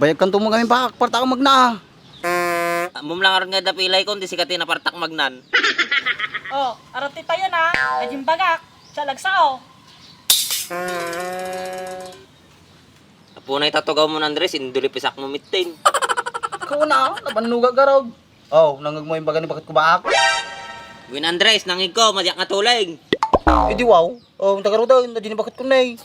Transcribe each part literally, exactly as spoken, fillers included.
Bayagkanto man kami, Baak, partak magna. Ammom lang ngarud nga adda pilay ko, di sika ti napartak magnan. Oh, arati tayo na. Ajin bagak. Siya lagsao. Apunay tatugaw mo, Andres, induli pisak mo mittin. Kuna, nabannuga garog. Oh, nangag mo yung baga ni bakit ko, Baak? Gwen Andres, nangig ko, madiak nga tuling. Eh, di wow. Oh, ang tagaruda, na di ni bakit ko na eh.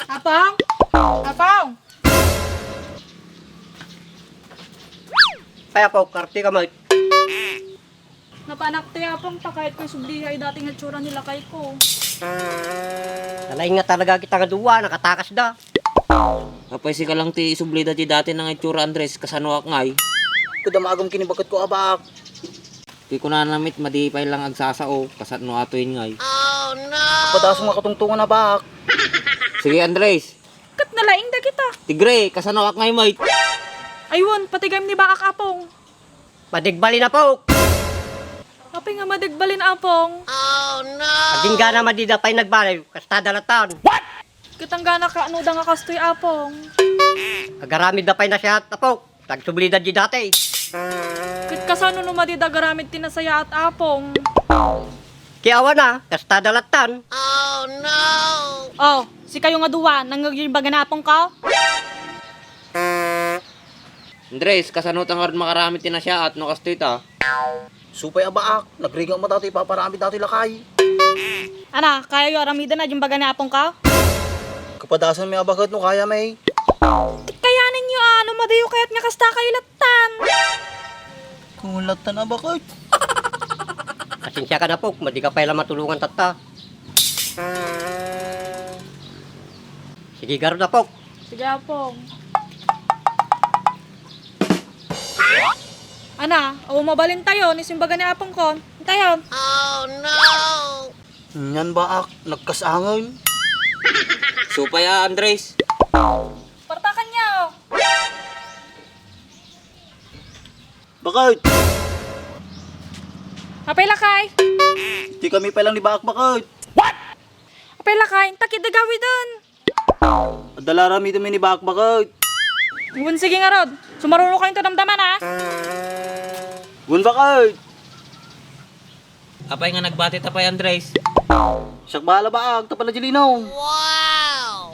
Apong? Apong? Kaya po, karte ka, Mike. Napanak ti Apong, pakayat ko isublihay dati nga itsura ni lakay ko. Nalaing nga talaga kita nga duwa, nakatakas da. Apay sika lang ti isubli dati dati nga itsura, Andres, kasano ak ngay? Kada maagom kini bakit ko, Baak. Ti kunana met, madi pay lang agsasao, kasano atoyen ngay? Padasong nga katungtungan, Baak. Sige, Andres. Ket nalaing dagita. Tigre, kasano ak ngay, Mike? Aywan, patigayem ni Baak, Apong. Madagbalin, Apok. Apay nga madagbalin, Apong? Agingga na madida pay nagbaliw, kasta dalatan. Ket anggana kaano da nga kastoy, Apong? Agaramid da pay nasayaat, Apok. Tagsubli da di dati. Ket kasano no madida agaramid ti nasayaat, Apong? Ti awan a, kasta dalatan. Oh, sikayo nga dua, nangngegyo ibaga ni Apong ko? Andres, kasano ta ngarud makaramid ti nasayaat no kastoy ta? Supay a Baak, nagrigat met datoy ipaparamid datoy lakay. Ana, kayayo aramiden a di ibaga ni Apong ko? Kapadasan mi a bakit no kaya mi. Kayanen yo a, no madiyo kayat nga kasta kayo lattan. Kung lattan a bakit? Pasensia ka na, Pok, madi ka pay la matulongan tatta. Sige, garud, Apok. Sige, Apong. Ana, awan mabalin tayo, ni simbaga ni Apong kon. Tayo. Nyan, Baak, nagkasangen. Supay a, Andres. Partakan niya, oh. Bakit? Apay lakay? Ti kami pay lang ni Baak, bakit? Apay lakay, inta kit gawiden. Adda la aramiden mi ni Baak, bakit? Wen, sige ngarud. Sumaruno kayo ta damdaman, ha? Wen, bakit? Apay nga nagbati ta pay, Andres? Siak bahala, Baak, ta pala Jelino.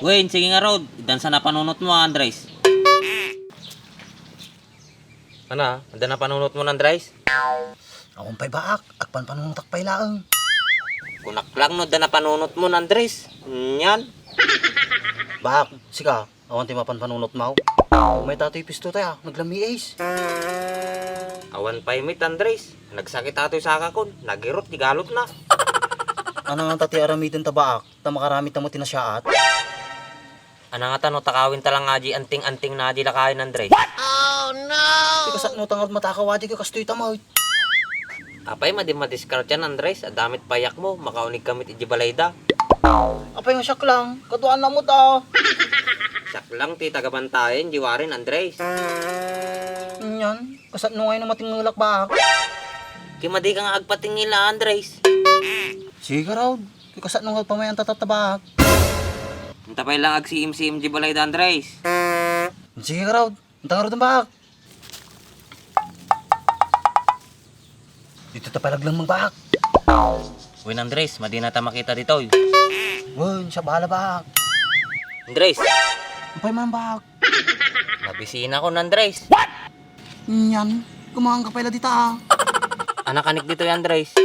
Wen, sige ngarud. Idan sa napanunot mo, Andres. Ana, adda napanunot mo, Andres? Awan pay, Baak, agpanpanunotak pay laeng. Kunak lang no adda napanunot mo, Andres. Nyan. Baak, sika, awan ti mapanpanunot mo. May tatoy pisto tayo, naglamiis. Awan pay met, Andres. Nagsakit atoy saka kon, nagirot ti galot na. Ana nga ta ti aramiden ta, Baak, ta makaramid ta mo ti nasayaat? Ana nga ta no takawin ta lang nga di anting-anting na di lakayen, Andres. Ti kasano ta nga matakaw a di ka kastoy ta met. Apay, madi madiskartian, Andres, adda met payak mo, makaunig ka met iti balayda. Apay nga siak lang, kaduaan na mo ta. Siak lang ti tagabantayen, di waren, Andres. Nyan, kasano ngay no matingelak, Baak? Ti madi ka nga agpatingil a, Andres. Sige, Rod. Ti kasano nga pamayan ta tatta, Baak? Inta pay lang agsiim-siim di balayda, Andres. Sige, Rod. Inta ngarud, Baak. Dito ta pay laglengmeng, Baak. Wen, Andres, madi na ta makita ditoy. Wen, siak bahala, Baak. Andres. Apay man, Baak? Mabisina kon, Andres. Nyan, kumangan ka pay la dita, ah. Ana kanik ditoy, Andres?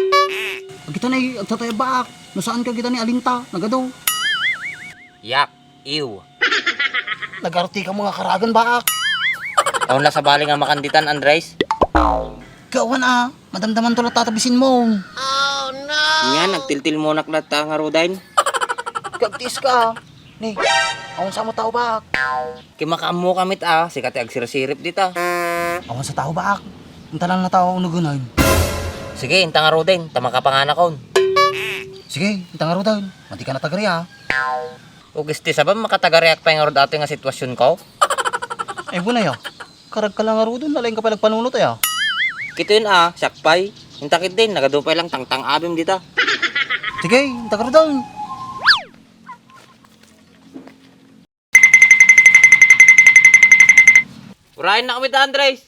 Agita na, eh, agtatay, Baak. No saan ka agita ni alinta, nagadu. Yak, iw. Nagarti ka mga karagan, Baak. Awan la sabali nga makanditan, Andres. Kawan, ah, madamdaman to la tatabisin mo. Nyan, nagtiltil mo nak latta nga rudain. Kagtis ka, ah. Ni, awan sa mo tao, Baak. Kimakaammo kamit a, sika ti agsirsirip dita. Awan sa tao, Baak. Inta lang na tao unugunan. Sige, inta ngaruden, ta makapanganakon. Sige, inta ngaruden. Madi ka natagari, ah. Ugis ti sabam, makatagariak pay ngarud ato nga sitwasyon ko. Ay, bunay, ah. Karag ka lang ngaruden, nalaing ka pay nagpanunot, ay, ah. Kitayon a, siak pay. Inta ketdin, nagadu pay lang tangtang-abim dita. Sige, inta ngaruden. Urayennak met, Andres.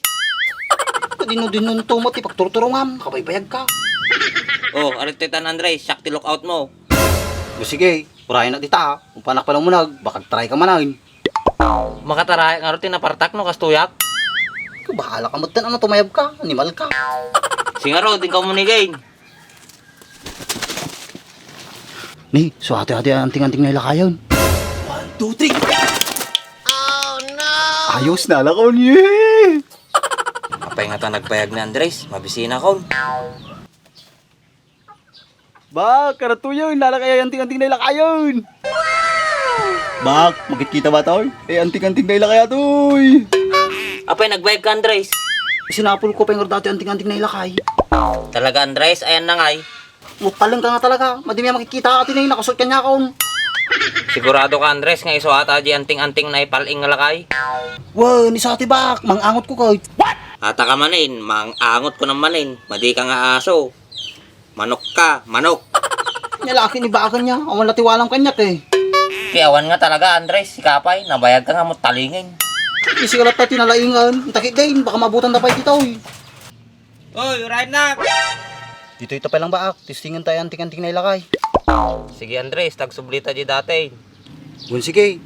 Dinno-dinno met ti pagturturongam, kabaybayag ka. Oh, arittetan, Andres, siak ti lookout mo. O sige, urayennak dita. Umpanak pala umunag, baka agtaray ka manen. Makatarayak ngarud ti napartak no kastoyak. Bahala ka met, ano, tumayab ka, animal ka. Singarud, ikaw mo ni Gain. Ni, suato adi anting-anting na ilakayon. One, two, three. Ayos na, lakon, yee! Apay nga ta nagbayag ni Andres, mabisinakon. Ba, karatuyon, nalakay anting-anting na ilakayon. Bak, makitkita ba, toy? Eh, anting-anting na ilakay, toy. Apay, nagbayag ka, Andres? Sinapol ko pa yung dati anting-anting na ilakay. Talaga, Andres, ayan na ngay. Mutaling ka nga talaga. Madi mi a makikita, ati na yung nakasot kanya akon. Sigurado ka, Andres, nga isu ata di anting-anting na ipal-ing nga lakay? Wen, isu ati bak, mangangot ko kay. Ata ka manen, mangangot ko nang manen. Madi ka nga aso. Manok ka, manok. Nia la ket ni baken nia, awan la ti walam kaniak eh. Ti awan nga talaga, Andres, sika pay, nabayag ka nga mutaling. Isi ka latta ti nalaingan, inta ket gain, baka maabutan da pay ditoy. Oy, urayennak! Ditoy ta pay lang baak, testingan ta anting-anting na ilakay. Sige, Andres, tagsubli ta di dati. Wen, sige.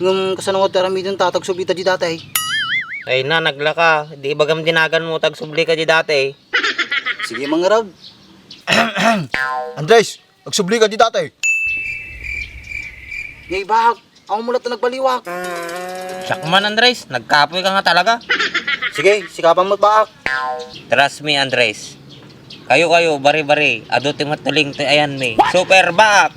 Ngem kasano nga ti aramiden ta, tagsubli ta di dati? Ay na, naglaka. Di ibagam di nagan mo, tagsubli ka di dati. Sige, mangarab. Andres, agsubli ka di dati. Ngay baak, awan mo latta nagbaliwak. Siak man, Andres, nagkapoy ka nga talaga. Sige, sika pay met baak. Trust me, Andres. Kayo-kayo, bari-bari, adu ti matuling ti ayanmi. Super baak!